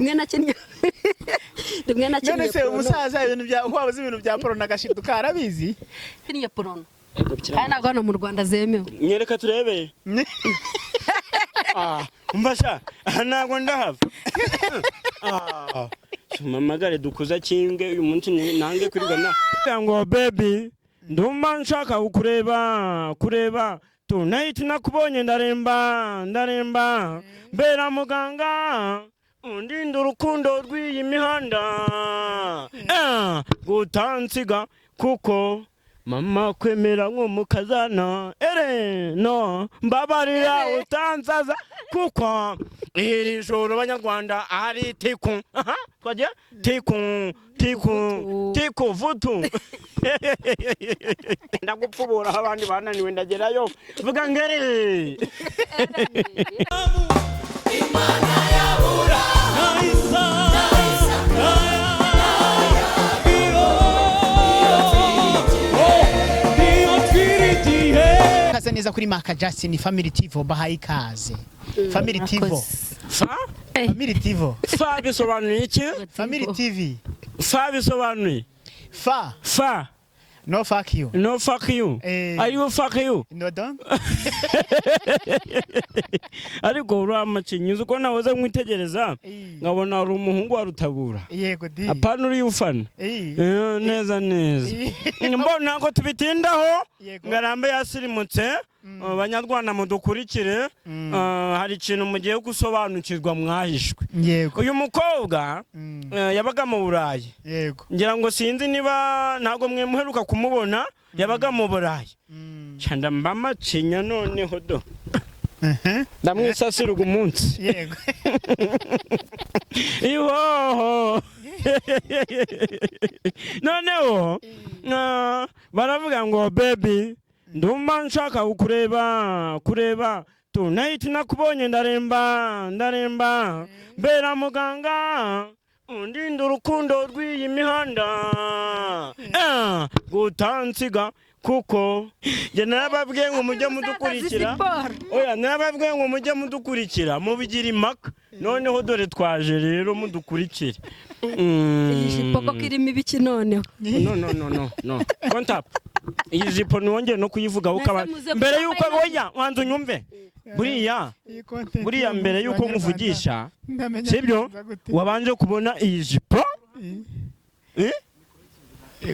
Rimwe nakinnye, rimwe nakinnye None se porno. Umusaza, ibintu bya waba uzi, ibintu bya porno agashiduka arabizi. Nakinnye porno kandi ntabwo hano mu Rwanda zemewe. Nyereka turebe. Ah, umva sha, aha ntabwo ndahava. Ah, mpamagare dukuza kinge uyu munsi nange kurigana ngo baby, ndumva nshaka kukureba, kureba tonight. Nakubonye ndaremba, ndaremba. Mbera muganga undinda urukundo rw'iyi mihanda. Ah, gutansiga kuko mama kwemera nk'umukazana ere no mbabarira utansaza kuko iri joro abanyarwanda ari tiku. Aha twagiye tiku tiku tiku vutu. Ndagupfubura aho abandi bananiwe, ndagerayo vuga ngeri. Kaze neza kuri Maka Justin Family TV, bahaye ikaze Family TV. Murakoze. Fa. Family TV. Fa bisobanuye iki? Family TV. Fa bisobanuye Fa. Fa. No fuck you. No fuck you. Eh. Are you fuck you? No, don't. Ariko uriya makinyi, uzi ko nahoze nkwitegereza nkabona hari umuhungu wa Rutabura? Yego di. Apana uriya ufana. Eh, neza neza. Mbona ko tubitindaho. Ngarambe yasirimutse. Banyarwanda mudukurikire, hari ikintu mugiye gusobanukirwa mwahishwe. Uyu mukobwa yabaga mu Burayi. Ngira ngo sinzi niba ntabwo mwe muheruka kumubona, yabaga mu Burayi. Cyanda mbamacinya noneho do. Ndamwisasira ugu munsi. Ihoho noneho baravuga ngo baby, ndumva nshaka kukureba, kureba tonight. Nakubonye ndaremba, ndaremba. Mbera muganga undinda urukundo rw'iyi mihanda. Gutansiga kuko njye narababwiye ngo mujye mudukurikira. Oya, narababwiye ngo mujye mudukurikira, mubigira impaka. Noneho dore twaje rero, mudukurikire. Iyi jipo koko irimo ibiki noneho? No, no, no, no, no, kontapu iyi jipo ntiwongere no kuyivugaho ukaba Mwese muze mbere kuba yuko final. Oya, wanza unyumve buriya. Iyi content Buriya y'uyu mbere munsi, yuko Banyarwanda, nkuvugisha, ndamenya sibyo? kubigenza gute. Wabanje kubona iyi jipo? Eh?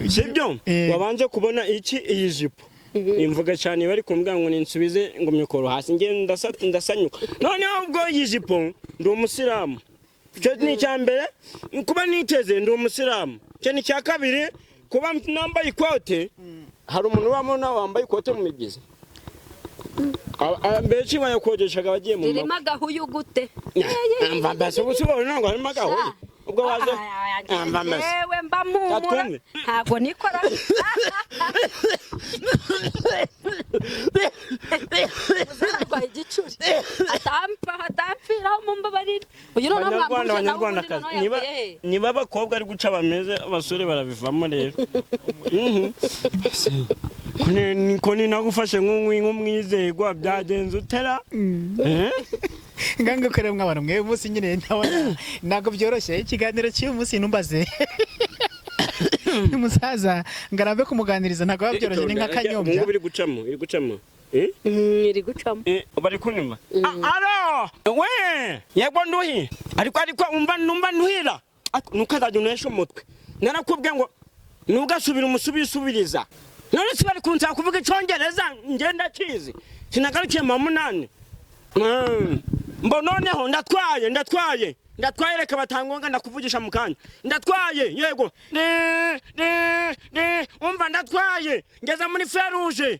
Sibyo? Wabanje kubona iki, iyi jipo? Imvuga cyane bari kumbwira ngo ninsubize ngo mikoro hasi, nge ndasanyuka. Noneho ubwo iyi jipo, ndi umusilamu, icyo ni icya mbere kuba niteze, ndi umusilamu. Icyo ni icya kabiri kuba nambaye ikote. Hari umuntu ubamo nawe wambaye ikote mu mibyizi? Benshi bayakodeshaga bagiye mu Ririmo makwe. agahuyu gute? Mva mbese, ubu si wowe ntabwo harimo agahuyu ubwo waje? Mva mbese. Yewe, mba mpumura. Katwumve. Ntabwo nikora. Arwaye igicuri, atampa atampfiraho, mumbabarire. Uyu noneho Banyarwanda, mwamuje nawe ubundi banyarwandakazi, noneho niba yavuye he? Niba abakobwa ari guca bameze, abasore barabivamo rero. Ko ni nagufashe nk'umwizerwa, byagenze utera? Eh? Ngange ko rero mwabana mwe umunsi nyine ndabona ntabwo byoroshye ikiganiro cy'uyu munsi. Numbaze umusaza ngarambe kumuganiriza ntabwo biba byoroshye, ni nk'akanyombya. Ubungubu iri gucamo, iri gucamo. Eh? Iri gucamo. Eh, bari kunyuma. Ah, alo we, yego nduhi, ariko umva, numva nduhira. Ariko ntukazajya unesha umutwe. Narakubwiye ngo ntugasubire umusubisubiriza. None se bari kunsaba kuvuga icyongereza? Ngenda kizi, sinagarukiye mu wa munani. Mbo noneho ndatwaye, ndatwaye, ndatwaye. Reka batangonga, ndakuvugisha mu kanya. Ndatwaye, yego. Ne umva, ndatwaye, ngeze muri feruje.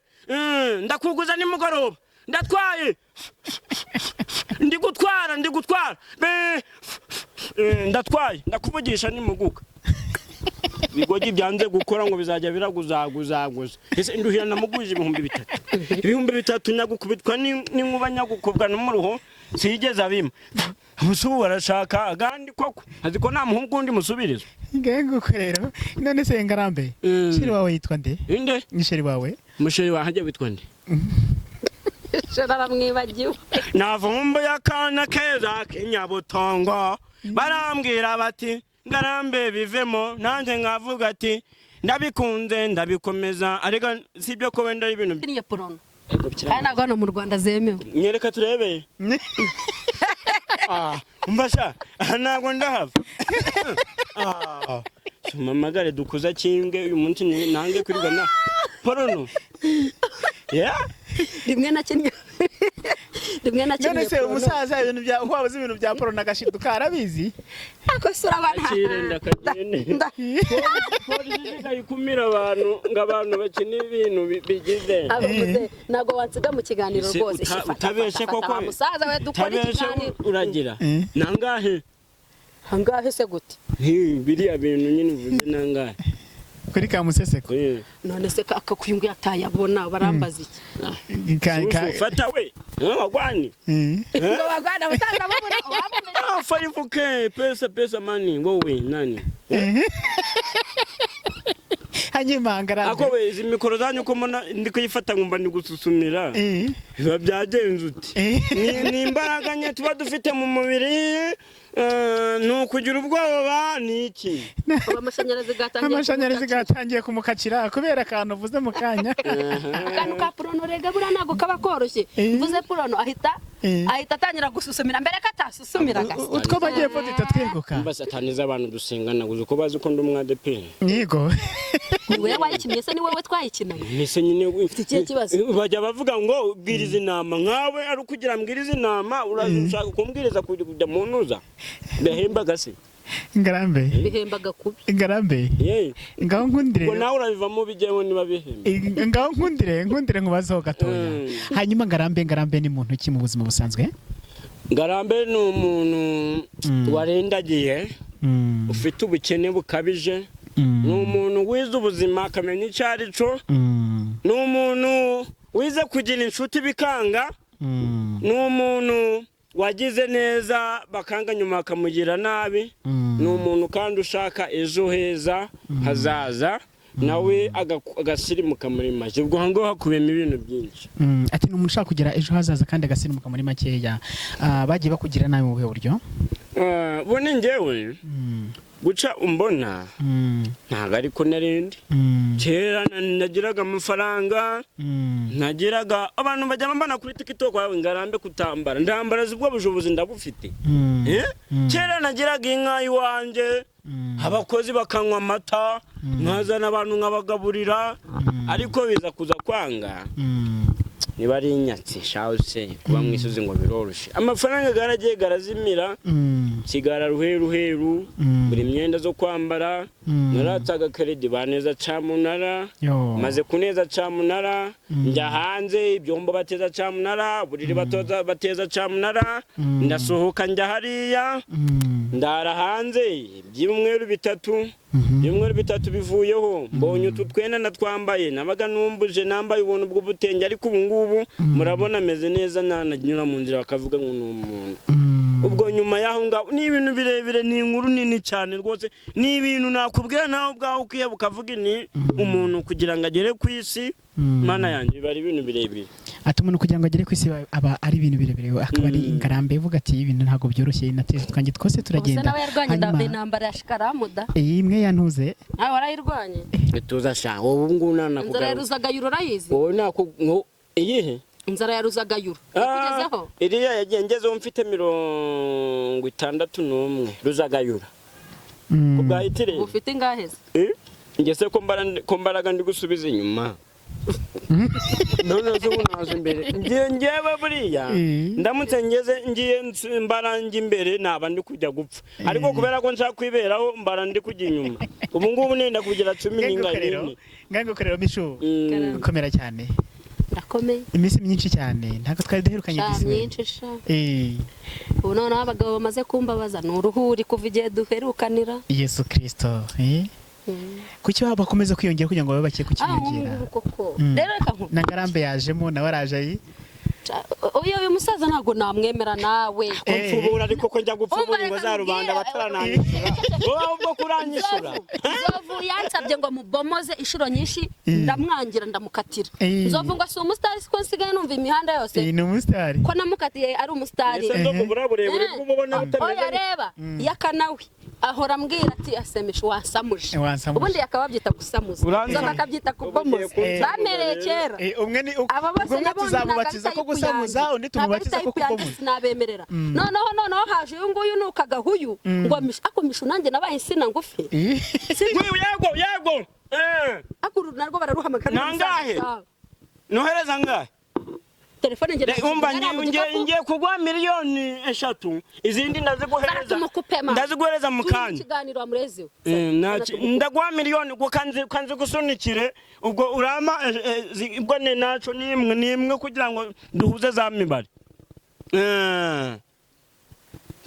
Ndakuguza nimugoroba. Ndatwaye, ndi gutwara, ndi gutwara. Ndatwaye, ndakuvugisha nimuguka. Bigogi byanze gukora ngo bizajya biraguzaguzaguza. Ese nduhira namuguje 3000, 3000, nyagukubitwa n'inkuba, nyagukubwa n'umuruho, siyigeze abima. Ubu ubu barashaka agandi koko, azi ko nta muhungu undi musubirizo. Ngange ko rero none se ngarambe, chéri wawe yitwa nde? Inde? Ni chéri wawe. Musheri wanjye witwa nde? Shora aramwibagiwe. Navumbuye akana keza k'inyabutongo. Barambwira bati Ngarambe bivemo, nanjye nkavuga ati ndabikunze ndabikomeza, ariko si ibyo ko wenda ari ibintu Nakinnye porno, kandi ntabwo hano mu Rwanda zemewe. Nyereka turebe. Ah, umva sha, aha ntabwo ndahava. Ah, mpamagare dukuza kinge uyu munsi nange kwirirwa na porno. Yeah? Rimwe nakinnye, rimwe nakinnye None se porno. umusaza, ibintu bya wabuze, ibintu bya porno agashiduka arabizi? Ako se urabona? Akire ndakagende. Polisi isigaye ikumira abantu ngo abantu bakina ibintu bigize. Abo muze, ntabwo wansiga mu kiganiro Ese rwose. Fata, utabeshe fata, koko? fata, wa musaza we, dukore Utabeshe ikiganiro. uragira nangahe? Angahe se gute? Hi, biriya bintu nyine uvuze nangahe? Kuri ka museseko. None se akakuyungu atayabona barambaza iki? Fata we wagwani. Ngo bagwana musaza babona wabona. Ah, 5K pesa pesa money, wowe nani? Hanyuma Ngarambe. Ako we, izi mikoro zanyu ko mbona ndi kuyifata nkumva ndi gususumira, biba byagenze uti? Ni imbaraga nke tuba dufite mu mubiri, ni ukugira ubwoba, ni iki? Ubu amashanyarazi gatangiye. Amashanyarazi gatangiye kumukacira kubera akantu uvuze mu kanya. Akantu ka porno rega buriya ntabwo kaba koroshye. Mvuze porno ahita ahita atangira gususumira mbere ko atasusumiraga. Utwo majyepfo duhita tweguka. Mba satani z'abantu dusengana gusa uko bazi ko ndi umwadeperi. Yego. Ni wowe wayikinnye se? Ni wowe twayikinanye? Mbese nyine Ikihe kibazo? Bajya bavuga ngo bwiriza inama nkawe, ari ukugira mbwiriza inama, uraza ushaka kumbwiriza kujya mu ntuza bihembaga se? Ngarambe. Bihembaga kubi. Ngarambe. Yeee. Ngaho nkundire. Ngo nawe urabivamo bijyeho niba bihemba. Ngaho nkundire nkubazeho gatoya. Hanyuma Ngarambe ni muntu ki mu buzima busanzwe? Ngarambe ni umuntu warendagiye, ufite ubukene bukabije, ni umuntu wize ubuzima akamenya icyo ari cyo, ni umuntu wize kugira inshuti bikanga, ni umuntu wagize neza bakanga nyuma bakamugira nabi, ni umuntu kandi ushaka ejo heza hazaza, nawe agasirimuka muri make. Ubwo aho ngaho hakubiyemo ibintu byinshi. Ati ni umuntu ushaka kugira ejo hazaza kandi agasirimuka muri makeya. Ah, bagiye bakugira nabi mu buhe buryo? Bune njyewe guca umbona ntabwo ariko narindi. Kera nagiraga amafaranga, nagiraga abantu bajya bambana kuri TikTok wawe Ngarambe kutambara ndambara, ubwo bushobozi ndabufite. Eh? Kera nagiraga inka iwanjye, abakozi bakanywa amata, nkazana abantu nkabagaburira, ariko biza kuza kwanga. Niba ari inyatsi shawuse kuba mu isuzi ngo biroroshye, amafaranga garagiye garazimira, nsigara ruheruheru, buri myenda zo kwambara, naratsaga keredi baneza camunara. Yo. Maze kuneza camunara, njya hanze, ibyombo bateza camunara, uburiri bateza camunara, ndasohoka njya hariya, ndara hanze ibyumweru 3. Ibyumweru 3 bivuyeho, mbonye utu twenda natwambaye, nabaga numbuje nambaye ubuntu bw'ubutenge, ariko ubu ngubu murabona ameze neza, nananyura mu nzira bakavuga ngo ni umuntu. Ubwo nyuma y'aho ngaho ni ibintu birebire, ni inkuru nini cyane rwose, ni ibintu nakubwira nawe ubwawe ukwiye ukavuga ni umuntu kugira ngo agere ku isi. Mana yanjye, biba ari ibintu birebire. Ati umuntu kugira ngo agere ku isi aba ari ibintu birebire, akaba ari Ngarambe ivuga ati ibintu ntabwo byoroshye, nateze twanjye twose Ubuse turagenda. nawe yarwanye intambara ya shikaramu da? Iyi imwe yantuze. Nawe warayirwanye? Tuza sha, wowe ubu ngubu Inzara ya nanakugaruka. Ruzagayura urayizi? Wowe naku iyihe? Inzara ya Ruzagayura yakugezeho? Iriya yagiye ngezeho mfite 61 Ruzagayura kubwa Hitireri. Ufite ingahe se? Ngese ko mbaraga ndi gusubiza inyuma, none se ubu naje imbere ngiye ngewe buriya ndamutse ngeze ngiye mbara njya imbere naba ndi kujya gupfa, ariko kubera ko nshaka kwiberaho mbara ndi kujya inyuma. Ubu ngubu nenda kugira cumi n'ingano. Ngangukorero Mishu. Gukomera cyane. Ndakomeye. Iminsi myinshi cyane ntabwo twari duherukanye Sha disi. myinshi sha. Ubu noneho abagabo bamaze kumbabaza ni uruhuri kuva igihe duherukanira. Yesu Kristo. Kuki baba bakomeza kwiyongera kugira ngo babe bake Ah, kukiyongera? ubu ngubu koko. Rero reka nkubwire. Na Ngarambe yajemo nawe araje ayi. Uyu musaza ntabwo namwemera nawe. Ko mfubura, ariko ko njya gupfubura ingo za rubanda batarananyishyura, wowe ahubwo kuranyishyura. Nzovu yansabye ngo mubomoze inshuro nyinshi, ndamwangira, ndamukatira. Nzovu ngo si umusitari, siko nsigaye numva imihanda yose Iyi ni umusitari. ko namukatiye ari umusitari. Ese Nzovu buriya burebure bw'ububona butameze? Oya, reba yakanawe ahora ambwira ati asemisha wasamuje. Wansamuje. Ubundi yakaba babyita gusamuza. Uransamuje. Nzovu akabyita kubomoza. Ugiye Bamereye kera. Umwe ni Aba bose ubwo umwe nabonye tuzamubatiza ko gusamuza, undi tumubatiza ko kubomoza. Sinabemerera. Noneho haje uyu nguyu nukaga huyu ngo mishu ako mishu, nanjye nabaye insina ngufi. Yego yego. Ako uru narwo bararuhamagara. Nangahe? Nohereza angahe? Telefone njye Umva, ngiye kuguha 3 miliyoni, izindi ndaziguhereza. Ndaziguhereza mu kanya. Ikiganiro wamurezewe. Ndaguha miliyoni ubwo kanzi gusunikire, ubwo urama ubwo ni naco nimwe nimwe kugira ngo duhuze za mibare.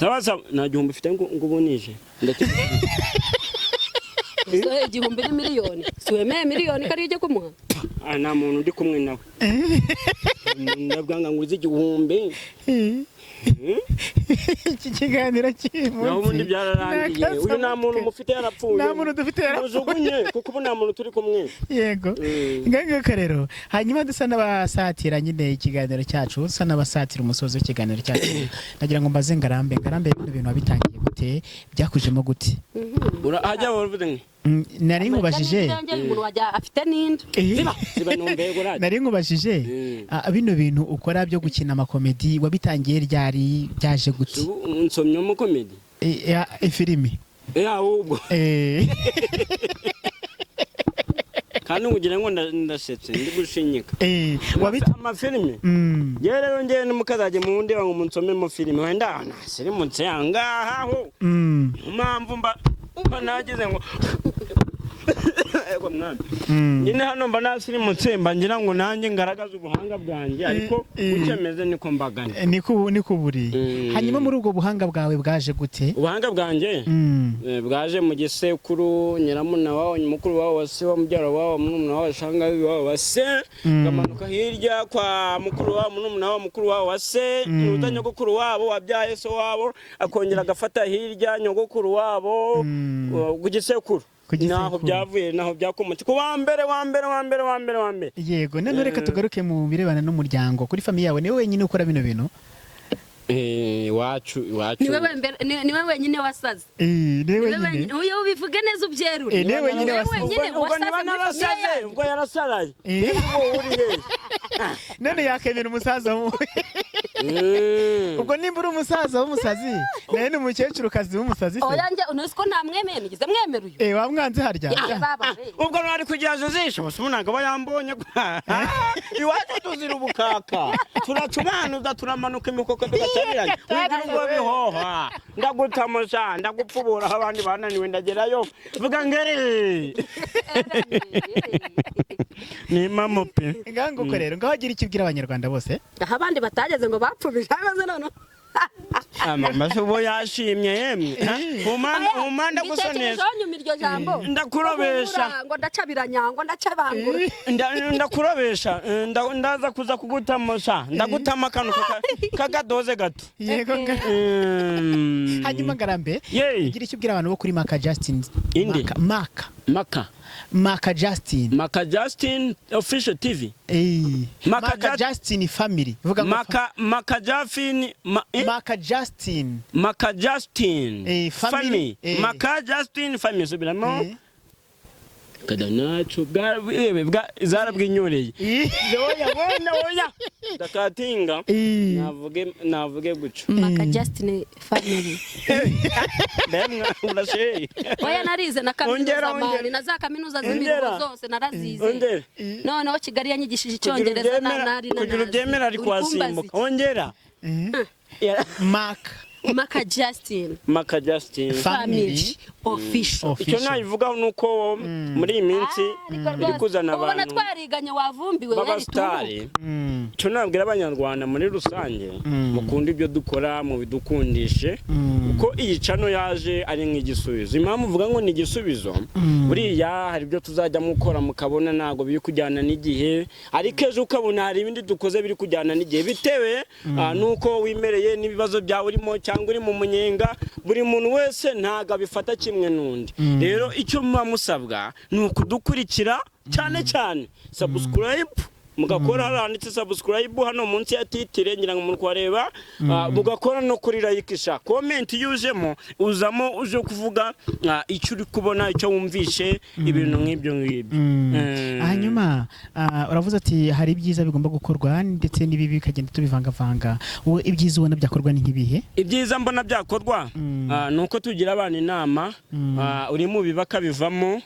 Sawa sawa, nta gihumbi ufite ngo ubunije. Igihumbi ni miliyoni, si wemeye miliyoni ko ariyo ujya kumuha? Ah, nta muntu ndi kumwe nawe, ndabwanga ngo uzi igihumbi. Iki kiganiro cy'uyu Naho ubundi munsi byararangiye, uyu nta muntu mufite, yarapfuye. Nta muntu dufite, yarapfuye. Mujugunye kuko ubu nta muntu turi kumwe. Yego. Ngaho rero, hanyuma dusa n'abasatira nyine ikiganiro cyacu, dusa n'abasatira umusozi w'ikiganiro cyacu, ndagira ngo mbaze Ngarambe. Ngarambe, bino bintu wabitangiye gute? Byakujemo gute? Hajya wavuze ngo Nari nkubajije. Umuntu wajya afite n'inda. Ziba ziba numve gurade. Nari nkubajije, bino bintu ukora byo gukina amakomedi wabitangiye ryari? Byaje gute? Ubu nsomye mu comedy. Ifilimi. Ahubwo kandi ngugira ngo ndasetse, ndi gushinyika. Amafilime. Ngewe rero, ngewe nimukazajye mu ndeba ngo munsomemo filime, wenda nasirimutse angaha ho. Impamvu mba nagize ngo ego mwami nyine hano mba nasirimutse, mba ngira ngo nanjye ngaragaze ubuhanga bwanjye, ariko ucemeze niko mbagana. Niko buri. Hanyuma muri ubwo buhanga bwawe bwaje gute? Ubuhanga bwanjye bwaje mu gisekuru, nyiramuna wawe, mukuru wawe wa se wa mubyara wawe, murumuna wawe, shangazi wawe wa se, ukamanuka hirya kwa mukuru wawe, murumuna wawe, mukuru wawe wa se, nuta nyogokuru wabo wabyaye so wabo, akongera agafata hirya nyogokuru wabo, ku gisekuru. Ku gisekuru. Naho byavuye, naho byakomotse ku wa mbere wa mbere wa mbere wa mbere wa mbere. Yego, none reka tugaruke mu birebana n'umuryango, kuri famille yawe, niwe wenyine ukora bino bintu? Iwacu iwacu. Niwe wenyine wasaze. Niwe Niwe wenyine. wenyine. Uyu ubivuge neza, ubyerure. Niwe wenyine Niwe wasaze. wenyine Ubwo niba wasaze muri famille narasaze, yanyu. ubwo yarasaraye. Ubwo uri hehe? None yakemera umusaza ubwo nimba uri umusaza w'umusazi, nawe ni umukecuru kazi w'umusazi se? Oya, njye unozi ko ntamwemeye, nigeze mwemera uyu. Wamwanze harya. Ah, baba, we. Ubwo ntari kugira jisho bose, ubu ntabwo aba yambonye. Iwacu tuzira ubukaka, turacubanuza, turamanuka imikoko tugacabiranya, wigira ubwo bihoha, ndagutamusha, ndagupfubura aho abandi bananiwe, ndagerayo vuga ngeri ni impamo pe. Ngaho nguko rero, ngaho agira icyo ubwira abanyarwanda bose. Aho abandi batageze ngo bapfubije maze noneho Mama se ubu yashimye yemwe umanda gusonesha. Mbitekerejeho nyuma iryo jambo. Ndakurobesha. Ngo ndacabiranya, ngo ndacabangura. Ndakurobesha, ndaza kuza kugutamusha, ndagutama akantu k'akadoze gato. Yego. Hanyuma Ngarambe, Yeee. gira icyo ubwira abantu bo kuri Maka Justin. Inde? Maka Maka. Maka. Maka Justin. Maka Justin Official TV. Maka Maka Justin Family. Vuga ngo Maka Maka Jafin ma, eh? Maka Justin. Maka Justin Family. Family. Maka Justin Family, subiramo. Kada naco bwa yewe bwa zarabwinyoreye. Oya wena, oya ndakatinga. Navuge guco. Maka Justin Family. Ndemwa urasheye. Oya, narize na kaminuza. Ongera, ongera. Mani na za kaminuza Ongera. z'imiruho zose narazize. Ongera. Noneho Kigali yanyigishije Kugira icyongereza na ubyemera nari na kugira ubyemera ari Uri kumbaza kwasimbuka iki? ongera. Maka Maka Justin Maka Justin Family Official. Icyo nabivugaho ni uko muri iyi minsi iri kuzana ubona abantu twariganye wavumbiwe b'abasitari. Icyo nabwira abanyarwanda muri rusange, mukunda ibyo dukora, mubidukundishe, kuko iyi channel yaje ari nk'igisubizo. Impamvu uvuga ngo ni igisubizo, buriya hari ibyo tuzajya mukora mukabona ntabwo biri kujyana n'igihe, ariko ejo ukabona hari ibindi dukoze biri kujyana n'igihe, bitewe n'uko wimereye n'ibibazo byawe urimo cyangwa uri mu munyenga. Buri muntu wese ntabwo abifata kimwe n'undi. Rero icyo muba musabwa ni ukudukurikira cyane cyane subscribe, mugakora hariya handitse subscribe hano munsi ya titre, ngira ngo muri kuhareba, mugakora no kuri like sha comment yujemo, uzamo uje kuvuga icyo uri kubona, icyo wumvishe, ibintu nk'ibyo ngibyo. Hanyuma uravuze ati hari ibyiza bigomba gukorwa ndetse n'ibibi bikagenda tubivangavanga. Wowe ibyiza ubona byakorwa ni nk'ibihe? Ibyiza mbona byakorwa ni uko tugira abana inama, uri mu biba akabivamo.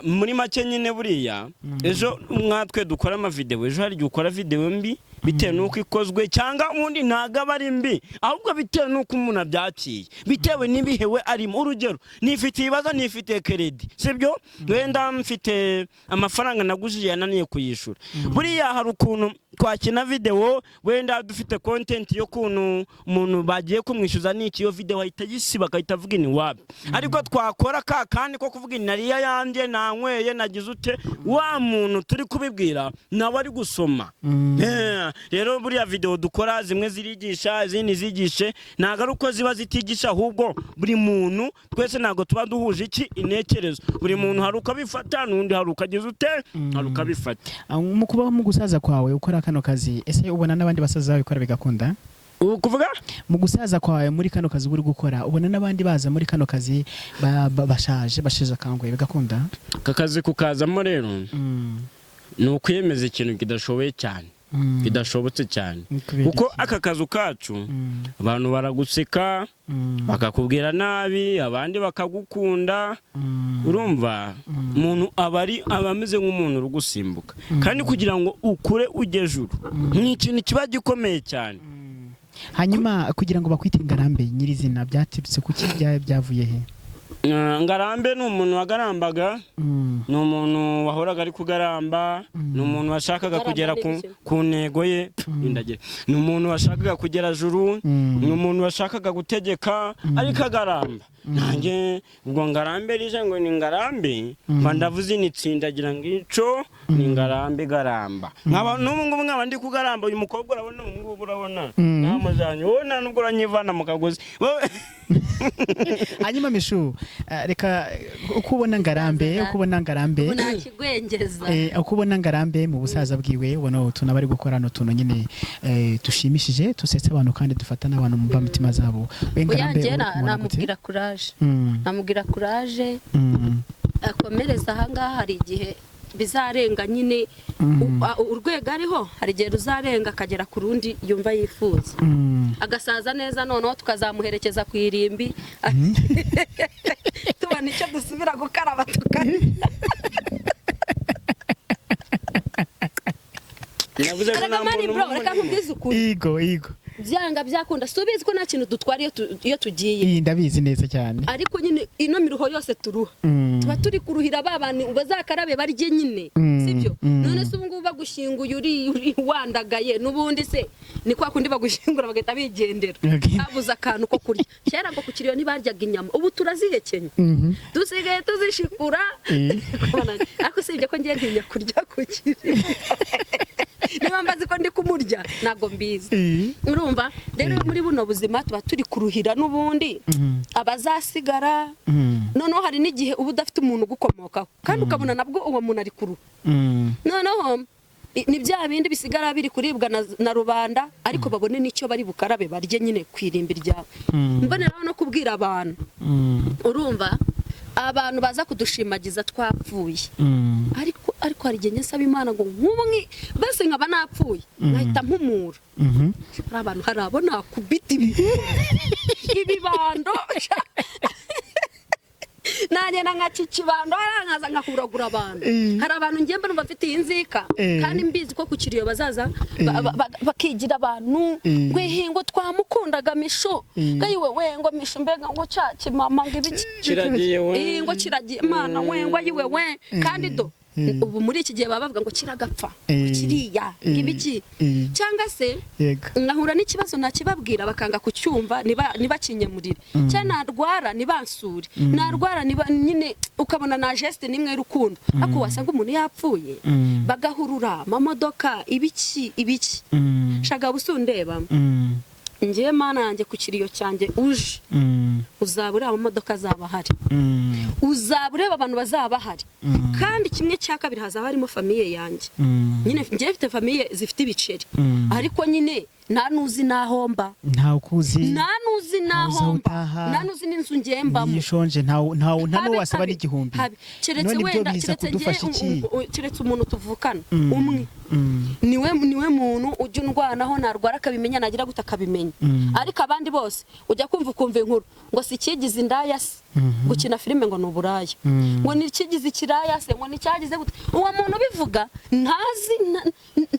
Muri make nyine buriya ejo mwatwe dukora amavidewo, ejo hari igihe ukora videwo mbi bitewe n'uko ikozwe, cyangwa ubundi ntabwo aba ari mbi, ahubwo bitewe n'uko umuntu abyakiye, bitewe n'ibihe we arimo. Urugero, nifite ibibazo, nifite crédit, sibyo? Wenda mfite amafaranga nagujije yananiye kuyishyura. Buriya hari ukuntu twakina videwo, wenda dufite content yo kuntu umuntu bagiye kumwishyuza n'iki, iyo videwo ahita ayisiba agahita avuga ni wapi. Ariko twakora ka kandi ko kuvuga nariya yanjye nanyweye nagize ute, wa muntu turi kubibwira nawe ari gusoma. Rero buriya videwo dukora zimwe zirigisha, izindi zigishe, ntabwo ari uko ziba zitigisha, ahubwo buri muntu twese ntabwo tuba duhuje iki intekerezo. Buri muntu hari uko abifata, n'undi hari uko agize ute, hari uko abifata. Mu kubaho mu gusaza kwawe ukora kano kazi, ese ubona n'abandi basaza babikora bigakunda? Ubu kuvuga Mu gusaza kwawe muri kano kazi uri gukora, ubona n'abandi baza muri kano kazi bashaje, basheje akanguhe, bigakunda? Aka kazi kukazamo rero ni ukwiyemeza ikintu kidashoboye cyane, kidashobotse cyane. Ni kubera Kuko iki? aka kazu kacu abantu baraguseka, bakakubwira nabi, abandi bakagukunda. Urumva umuntu aba ari aba ameze nk'umuntu uri gusimbuka, kandi kugira ngo ukure ujye juru ni ikintu kiba gikomeye cyane. Hanyuma kugira ngo bakwite Ngarambe nyirizina byaturutse kuki? Byavuye he? Ngarambe ni umuntu wagarambaga, ni umuntu wahoraga ari kugaramba, ni umuntu washakaga Kugaramba kugera ni ibiki? ku ntego ye. Indagire. Ni umuntu washakaga kugera juru, ni umuntu washakaga gutegeka ariko agaramba. Nanjye ubwo Ngarambe rije ngo ni Ngarambe, mba ndavuze nitsindagira ngico ni Ngarambe garamba. Nkaba n'ubu ngubu nkaba ndi kugaramba. Uyu mukobwa urabona, ubu ngubu urabona namujanye, wowe nta nubwo uranyivana mu kagozi. Hanyuma Mishu, reka uko ubona Ngarambe Ubu ntakigwengeza. Uko ubona Ngarambe mu busaza bwiwe, ubona utuntu aba ari gukora ni utuntu nyine dushimishije, dusetsa abantu kandi dufata n'abantu mu mbamutima zabo. We Ngarambe Uyanjye uri kumubona gute? namubwira courage. Namubwira courage, akomereza ahangaha. Hari igihe bizarenga nyine, urwego ariho hari igihe ruzarenga akagera ku rundi yumva yifuza, agasaza neza, noneho tukazamuherekeza ku irimbi, tubona icyo dusubira gukaraba tukarya. Navuze ko Erega nta man muntu bro, reka nkubwize ukuri. Igo igo. Byanga byakunda, si ubizi ko nta kintu dutwara iyo tugiye? Iyi ndabizi neza cyane. Ariko nyine ino miruho yose turuha, tuba turi kuruhira ba bantu bazakarabe barye nyine. Sibyo? None se ubu ngubu bagushyinguye uri wandagaye, n'ubundi se ni kwa kundi bagushyingura bagahita bigendera, habuze akantu ko kurya. Kera ngo ku kiriyo ntibaryaga inyama, ubu turazihekenya, dusigaye tuzishikura. Ariko usibye ko ngiye ntinya kurya ku kiriyo, niba mbazi ko ndi kumurya ntabwo mbizi. Urumva rero, muri buno buzima tuba turi kuruhira n'ubundi abazasigara. Noneho hari n'igihe uba udafite umuntu ugukomokaho kandi ukabona nabwo uwo muntu ari kuruha. Noneho ni bya bindi bisigara biri kuribwa na rubanda, ariko babone n'icyo bari bukarabe barye nyine ku irimbi ryawe. Mboneraho no kubwira abantu, urumva abantu baza kudushimagiza twapfuye, ariko hari igihe nsaba Imana ngo nk'ubu bese nkaba napfuye nkahita mpumura, hari abantu, hari abo nakubita ibibando. Nanjye Nkagenda nkacica ibando hariya, nkaza nkahuragura abantu. Hari abantu ngiye mbona bafite iyi nzika, kandi mbizi ko ku kiriyo bazaza bakigira abantu ngo ihingo twamukundaga Mishu, ngo ayiwe we, ngo Mishu mbega, ngo cya kimama, ngo ibiki. Kiragiye we. Ngo kiragiye mana we, ngo ayiwe we. Kandi do ubu muri iki gihe baba bavuga ngo kiragapfa, ngo kiriya, ngo ibiki. Cyangwa se nkahura n'ikibazo nakibabwira bakanga kucyumva, ntibakinyemurire, cyangwa narwara ntibansure, narwara niba nyine ukabona na geste n'imwe y'urukundo. Ariko wasanga umuntu yapfuye, bagahurura amamodoka, ibiki ibiki. Shaga busundeba, ngewe mana yanjye, ku kiriyo cyanjye uje, uzaba ureba amamodoka azaba ahari, uzaba ureba abantu bazaba bahari, kandi kimwe cya kabiri hazaba harimo famille yanjye. Nyine ngewe mfite famille zifite ibiceri, ariko nyine nta n'uzi n'aho mba. Ntawe ukuzi. Nta n'uzi n'aho Ntawe mba. utaha. Nta n'uzi n'inzu ngiye mbamo. Iyo ushonje nta Habe, n'uwasaba habe, n'igihumbi. habe. Keretse None ibyo wenda biza keretse kudufasha ngewe iki? Keretse umuntu tuvukana umwe, niwe muntu ujya undwanaho, narwara akabimenya, nagira gute akabimenya. Ariko abandi bose ujya kumva ukumva inkuru ngo si ikigize indaya se, gukina filime ngo ni uburaya, ngo ni ikigize ikiraya se, ngo ni icyagize gute. Uwo muntu ubivuga ntazi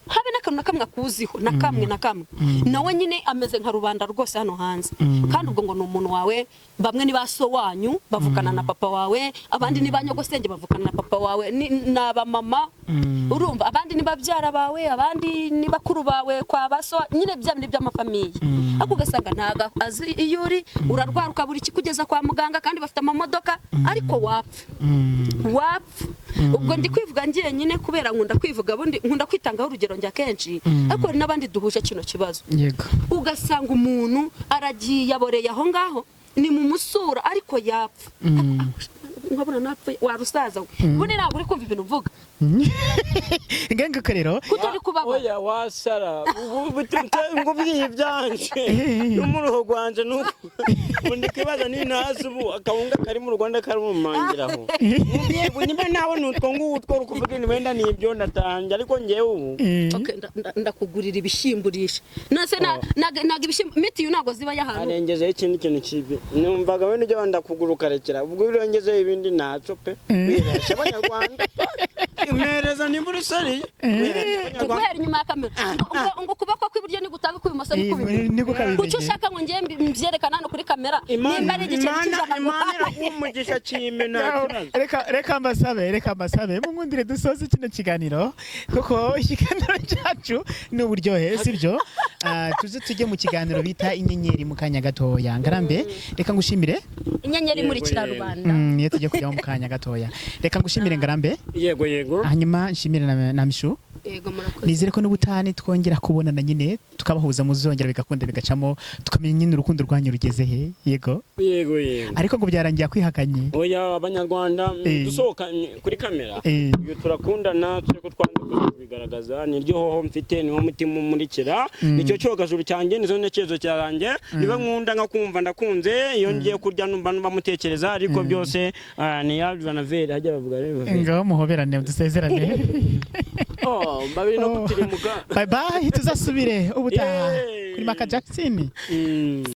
habe n'akantu na kamwe akuziho, na kamwe na kamwe. Nawe nyine ameze nka rubanda rwose hano hanze. Kandi ubwo ngo ni umuntu wawe, bamwe ni ba so wanyu bavukana na papa wawe, abandi ni ba nyogosenge bavukana na papa wawe, ni abamama, urumva, abandi ni babyara bawe, abandi ni bakuru bawe kwa ba so, nyine bya bindi by'amafamille. Ariko ugasanga ntago azi iyo uri, urarwara ukabura ikikugeza kwa muganga, kandi bafite amamodoka, ariko wapfa wapfa. Ubwo ndi kwivuga njyenyine kubera nkunda kwivuga, bundi nkunda kwitangaho urugero njya kenshi, ariko hari n'abandi duhuje kino kibazo. Ugasanga umuntu aragiye aboreye aho ngaho, ni mu musura, ariko yapfa nkabona napfa warusaza we. Ubundi ntabwo uri kumva ibintu uvuga. Ngaruka rero. Kutari kubabara. Oya, wasara ubu ngo bwiye ibyanje n'umuruho gwanje, nuko ubu ndi kwibaza nintazi ubu akawunga kari mu Rwanda kari mu mangiraho niba nawe nutwo ngutwo uri kuvuga ni wenda ni ibyo ndatange, ariko ngewe ubu Okay, ndakugurira ibishyimbo urisha nase ntago ibishyimbo mitiyu ntabwo ziba y'ahantu. Arengezeho ikindi kintu kibi numvaga wenda ujya wenda kugura ukarekera, ubwo urengezeho ibindi ntacyo pe, wireshya abanyarwanda impereza nimba uri seriye wireshya abanyarwanda. Guhera inyuma ya kamera, ngo ukuboko kw'iburyo nigutanga ukw'ibumoso nikubimenye. Niko kabimenye. Kuki ushaka ngo ngiye mbyerekane hano kuri kamera Imana nimba ari igiceri Imana cy'ijana? Imana iraguha umugisha kimwe, nta kibazo. Reka mbasabe mungundire dusoze kino kiganiro, kuko ikiganiro cyacu ni uburyohe, sibyo? Tuze tujye mu kiganiro bita inyenyeri mu kanya gatoya. Ngarambe, reka ngushimire. Inyenyeri imurikira Yego, yego. rubanda. Niyo tujye kujyamo mu kanya gatoya. Reka ngushimire, Ngarambe. Yego yego. Hanyuma nshimire na Mishu. Yego, murakoze. Nizere ko n'ubutani twongera kubonana nyine, tukabahuza, muzongera bigakunda bigacamo, tukamenya nyine urukundo rwanyu rugeze he. Yego. Yego yego. Ariko ngo byarangiye kwihakanye. Oya, abanyarwanda, dusohoka kuri kamera, uyu turakundana, turi ko twanze kubigaragaza, niryo hoho mfite, niwo mutima umurikira, nicyo cyogajuru cyanjye, nizo ntekerezo cyanjye, niba nkunda nkakumva ndakunze, iyo ngiye kurya numva mutekereza, ariko byose ni ya Vanaveri hajya bavuga rero. Ngaho muhoberane dusezerane. Oh, babiri no gutirimuka. Bye bye, tuzasubire ubutaha Yay. kuri Maka Jackson.